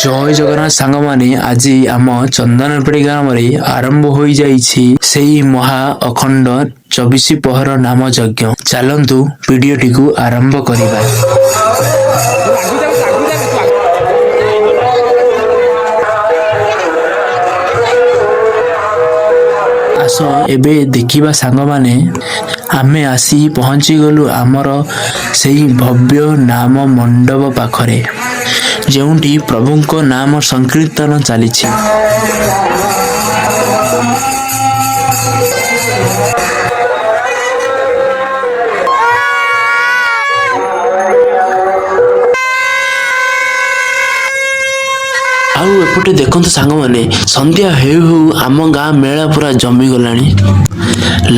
ଜୟ ଜଗନ୍ନାଥ ସାଙ୍ଗମାନେ, ଆଜି ଆମ ଚନ୍ଦନପେଡ଼ି ଗ୍ରାମରେ ଆରମ୍ଭ ହୋଇଯାଇଛି ସେଇ ମହା ଅଖଣ୍ଡ 24 ପହର ନାମ ଯଜ୍ଞ। ଚାଲନ୍ତୁ, ଭିଡିଓଟିକୁ ଆରମ୍ଭ କରିବା। ଆସ, ଏବେ ଦେଖିବା ସାଙ୍ଗମାନେ। ଆମେ ଆସି ପହଞ୍ଚିଗଲୁ ଆମର ସେଇ ଭବ୍ୟ ନାମ ମଣ୍ଡପ ପାଖରେ, ଯେଉଁଠି ପ୍ରଭୁଙ୍କ ନାମ ସଂକୀର୍ତ୍ତନ ଚାଲିଛି। ଆଉ ଏପଟେ ଦେଖନ୍ତୁ ସାଙ୍ଗମାନେ, ସନ୍ଧ୍ୟା ହେଉ ହେଉ ଆମ ଗାଁ ମେଳା ପୁରା ଜମିଗଲାଣି।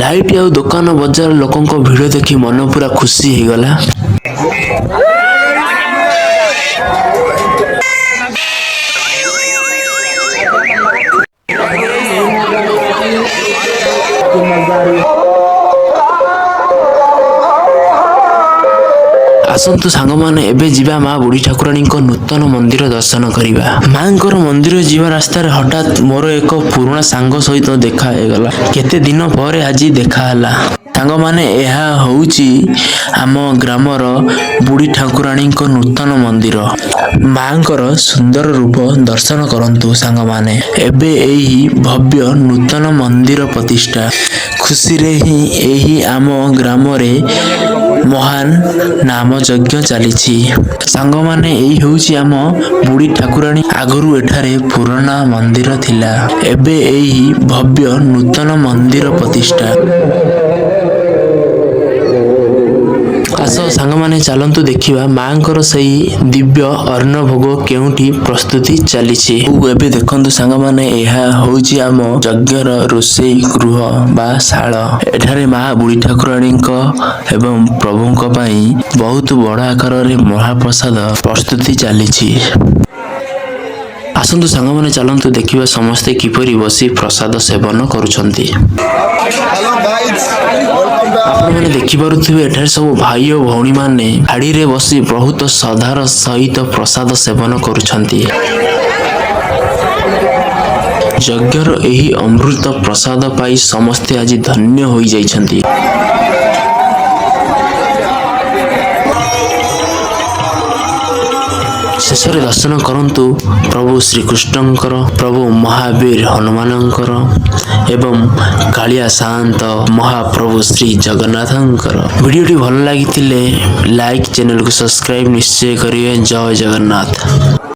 ଲାଇଟ୍ ଆଉ ଦୋକାନ ବଜାର, ଲୋକଙ୍କ ଭିଡ଼ ଦେଖି ମନ ପୁରା ଖୁସି ହେଇଗଲା। ଆସନ୍ତୁ ସାଙ୍ଗମାନେ, ଏବେ ଯିବା ମା ବୁଢ଼ୀ ଠାକୁରାଣୀଙ୍କ ନୂତନ ମନ୍ଦିର ଦର୍ଶନ କରିବା। ମାଙ୍କର ମନ୍ଦିର ଯିବା ରାସ୍ତାରେ ହଠାତ୍ ମୋର ଏକ ପୁରୁଣା ସାଙ୍ଗ ସହିତ ଦେଖା ହେଇଗଲା। କେତେ ଦିନ ପରେ ଆଜି ଦେଖା ହେଲା। ସାଙ୍ଗମାନେ, ଏହା ହଉଛି ଆମ ଗ୍ରାମର ବୁଢ଼ୀ ଠାକୁରାଣୀଙ୍କ ନୂତନ ମନ୍ଦିର। ମାଙ୍କର ସୁନ୍ଦର ରୂପ ଦର୍ଶନ କରନ୍ତୁ ସାଙ୍ଗମାନେ। ଏବେ ଏହି ଭବ୍ୟ ନୂତନ ମନ୍ଦିର ପ୍ରତିଷ୍ଠା ଖୁସିରେ ହିଁ ଏହି ଆମ ଗ୍ରାମରେ ମହାନ ନାମ ଯଜ୍ଞ ଚାଲିଛି। ସାଙ୍ଗମାନେ, ଏଇ ହେଉଛି ଆମ ବୁଢ଼ୀ ଠାକୁରାଣୀ। ଆଗରୁ ଏଠାରେ ପୁରୁଣା ମନ୍ଦିର ଥିଲା, ଏବେ ଏହି ଭବ୍ୟ ନୂତନ ମନ୍ଦିର ପ୍ରତିଷ୍ଠା। ଆସ ସାଙ୍ଗମାନେ, ଚାଲନ୍ତୁ ଦେଖିବା ମାଙ୍କର ସେଇ ଦିବ୍ୟ ଅନ୍ନ ଭୋଗ କେଉଁଠି ପ୍ରସ୍ତୁତି ଚାଲିଛି। ଆଉ ଏବେ ଦେଖନ୍ତୁ ସାଙ୍ଗମାନେ, ଏହା ହଉଛି ଆମ ଯଜ୍ଞର ରୋଷେଇ ଗୃହ ବା ଶାଳ। ଏଠାରେ ମା ବୁଢ଼ୀ ଠାକୁରାଣୀଙ୍କ ଏବଂ ପ୍ରଭୁଙ୍କ ପାଇଁ ବହୁତ ବଡ଼ ଆକାରରେ ମହାପ୍ରସାଦ ପ୍ରସ୍ତୁତି ଚାଲିଛି। ଆସନ୍ତୁ ସାଙ୍ଗମାନେ, ଚାଲନ୍ତୁ ଦେଖିବା ସମସ୍ତେ କିପରି ବସି ପ୍ରସାଦ ସେବନ କରୁଛନ୍ତି। Hello guys, welcome to our ଆପଣମାନେ ଦେଖିପାରୁଥିବେ, ଏଠାରେ ସବୁ ଭାଇ ଓ ଭଉଣୀମାନେ ଧାଡ଼ିରେ ବସି ବହୁତ ଶ୍ରଦ୍ଧାର ସହିତ ପ୍ରସାଦ ସେବନ କରୁଛନ୍ତି। ଯଜ୍ଞର ଏହି ଅମୃତ ପ୍ରସାଦ ପାଇ ସମସ୍ତେ ଆଜି ଧନ୍ୟ ହୋଇଯାଇଛନ୍ତି। ଶେଷରେ ଦର୍ଶନ କରନ୍ତୁ ପ୍ରଭୁ ଶ୍ରୀକୃଷ୍ଣଙ୍କର, ପ୍ରଭୁ ମହାବୀର ହନୁମାନଙ୍କର ଏବଂ କାଳିଆ ସାଆନ୍ତ ମହାପ୍ରଭୁ ଶ୍ରୀ ଜଗନ୍ନାଥଙ୍କର। ଭିଡ଼ିଓଟି ଭଲ ଲାଗିଥିଲେ ଲାଇକ୍, ଚ୍ୟାନେଲକୁ ସବସ୍କ୍ରାଇବ୍ ନିଶ୍ଚୟ କରିବେ। ଜୟ ଜଗନ୍ନାଥ।